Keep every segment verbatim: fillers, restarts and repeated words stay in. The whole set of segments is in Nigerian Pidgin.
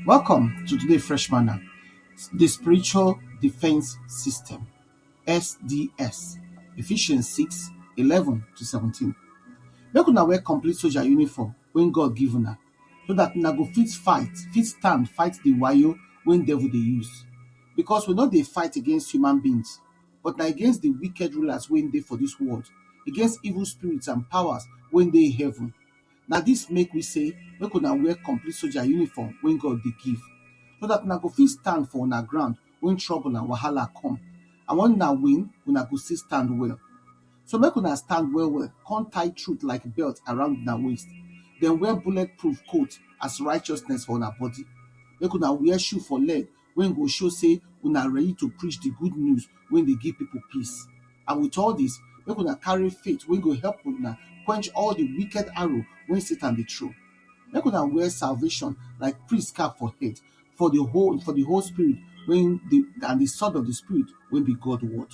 Welcome to today Fresh Manna, the Spiritual Defense System, S D S, Ephesians six eleven to seventeen. Make una wear complete soldier uniform when God give una, so that una go fit fight, fit stand, fight the wayo when devil dey use. Because we no dey fight against human beings, but na against the wicked rulers wey dey for this world, against evil spirits and powers wey dey heaven. Na this make we say make una wear complete soldier uniform wey God dey give, so that una go fit stand for una ground when trouble and wahala come. And when una win, una go still stand well. So make una stand well well, come tie truth like belt around una waist. Then wear bulletproof coat as righteousness for una body. Make una wear shoe for leg wey go show say una ready to preach the good news wey dey give people peace. And with all this, make una carry faith wey go help una quench all the wicked arrow wey Satan dey throw. Make una wear salvation like priest cap for head, for the whole for the whole spirit wey the and the sword of the spirit wey be God word.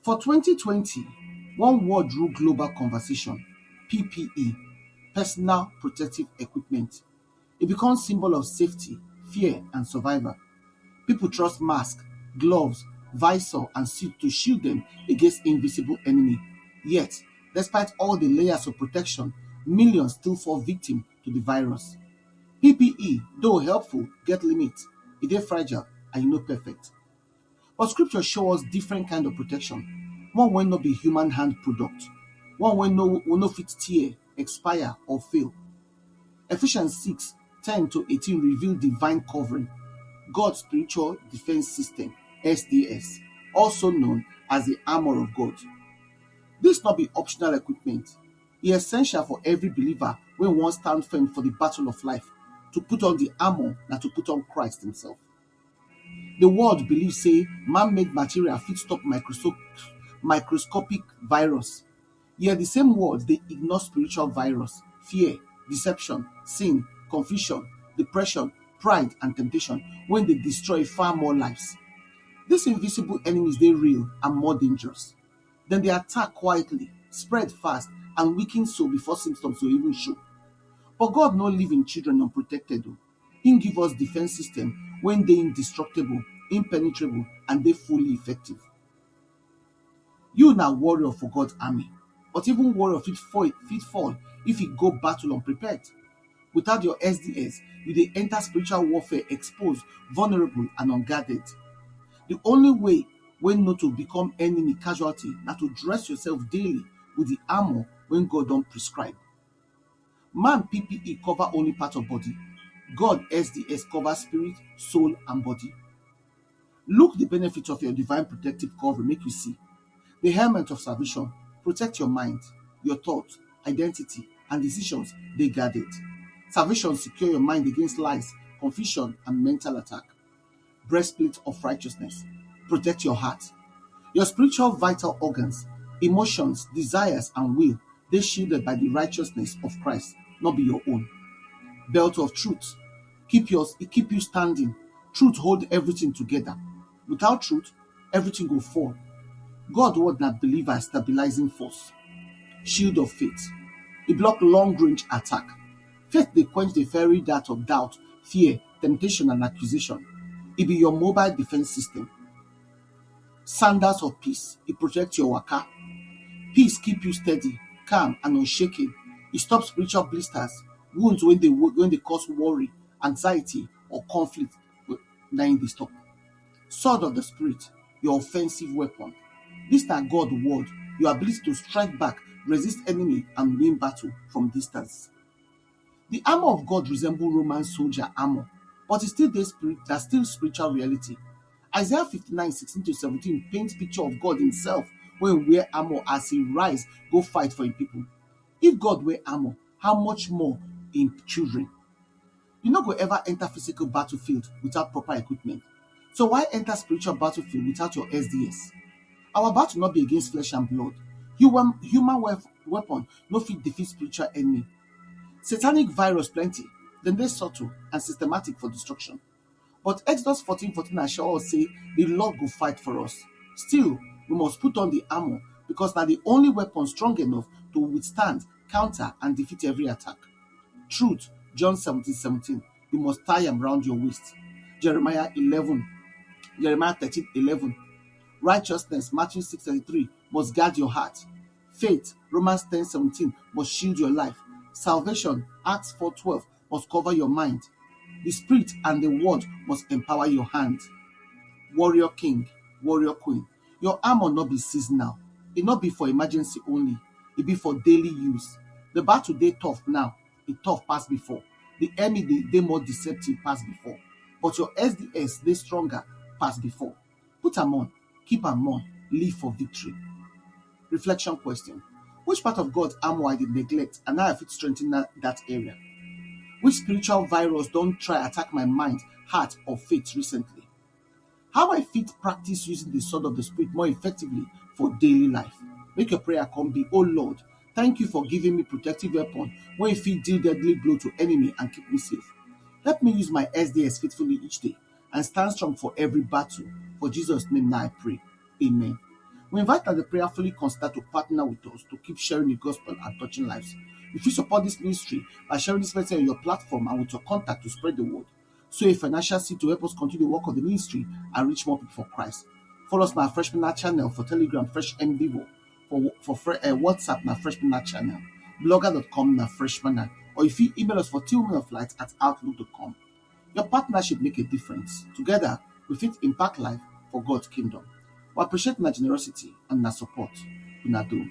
For twenty twenty, one word rule global conversation: P P E, personal protective equipment. E become symbol of safety, fear, and survival. People trust mask, gloves, visor, and suit to shield them against invisible enemy. Yet, despite all the layers of protection, millions still fall victim to the virus. P P E, though helpful, get limit. E dey fragile and e no perfect. But scripture show us different kind of protection. One wey no be human hand product. One wey no wey no fit tear, expire, or fail. Ephesians six ten to eighteen reveal divine covering, God's spiritual defense system, S D S, also known as the armor of God. This no be optional equipment. E essential for every believer wey wan stand firm for the battle of life to put on the armor na to put on Christ himself. The world believe say man-made material fit stop microscope, microscopic virus. Yet the same world dey ignore spiritual virus, fear, deception, sin, confusion, depression, pride, and temptation wey dey destroy far more lives. These invisible enemies dey real and more dangerous. Dem dey attack quietly, spread fast, and weaken soul before symptoms go even show. But God no leave im children unprotected o. Im give us defense system wey dey indestructible, impenetrable, and dey fully effective. You na warrior for God army, but even warrior fit fall fit fall if e go battle unprepared. Without your S D S, you dey enter spiritual warfare exposed, vulnerable, and unguarded. The only way wey not to become enemy casualty na to dress yourself daily with the armor wey God don prescribe. Man P P E cover only part of body. God S D S cover spirit, soul, and body. Look the benefit of your divine protective covering, make you see. The helmet of salvation protect your mind, your thought, identity, and decisions dey guarded. Salvation secure your mind against lies, confusion, and mental attack. Breastplate of righteousness protect your heart. Your spiritual vital organs, emotions, desires, and will dey shielded by the righteousness of Christ, not be your own. Belt of truth keep your keep you standing. Truth hold everything together. Without truth, everything go fall. God word na believer stabilizing force. Shield of faith. E block long range attack. Faith dey quench the fiery dart of doubt, fear, temptation, and accusation. E be your mobile defense system. Sandals of peace, e protect your waka. Peace keep you steady, calm, and unshaken. E stop spiritual blisters, wounds wey dey wo- wey dey cause worry, anxiety, or conflict. Na im dey stop. Sword of the spirit, your offensive weapon. This na God word, your ability to strike back, resist enemy, and win battle from distance. The armor of God resemble Roman soldier armor, but e still dey spirit na still spiritual reality. Isaiah fifty-nine sixteen to seventeen paint picture of God himself wey wear armor as he rise go fight for him people. If God wear armor, how much more him children? You no go ever enter physical battlefield without proper equipment. So why enter spiritual battlefield without your S D S? Our battle no be against flesh and blood. Human human wef- weapon no fit defeat spiritual enemy. Satanic virus plenty, dem dey subtle and systematic for destruction. But Exodus fourteen fourteen assure us say the Lord go fight for us. Still, we must put on the armor because na the only weapon strong enough to withstand, counter, and defeat every attack. Truth, John seventeen seventeen. you must tie am round your waist. Jeremiah eleven, Jeremiah thirteen eleven. Righteousness, Matthew six thirty-three, must guard your heart. Faith, Romans ten seventeen, must shield your life. Salvation, Acts four twelve, must cover your mind. The Spirit and the Word must empower your hand. Warrior King, Warrior Queen, your armor no be seasonal. E no be for emergency only. E be for daily use. The battle dey tough now. E tough pass before. The enemy dey dey more deceptive pass before. But your S D S dey stronger pass before. Put am on, keep am on, live for victory. Reflection question: which part of God's armor I dey neglect, and how I fit strengthen that, that area? Which spiritual virus don try attack my mind, heart, or faith recently? How I fit practice using the sword of the Spirit more effectively for daily life? Make your prayer come be, "Oh Lord, thank you for giving me protective weapon wey fit deal deadly blow to enemy and keep me safe. Help me use my S D S faithfully each day and stand strong for every battle. For Jesus' name now I pray. Amen." We invite that the prayerfully consider to partner with us to keep sharing the gospel and touching lives. You fit support this ministry by sharing this message on your platform and with your contact to spread the word. So a financial seed to help us continue the work of the ministry and reach more people for Christ. Follow us on our Freshman channel for Telegram, Fresh M Vivo. For, for fre- uh, WhatsApp, na Freshman channel. Blogger dot com, na Freshman. Or if you email us for two women of light at outlook dot com. Your partnership make a difference. Together, we fit impact life for God's kingdom. We appreciate my generosity and my support. Una do.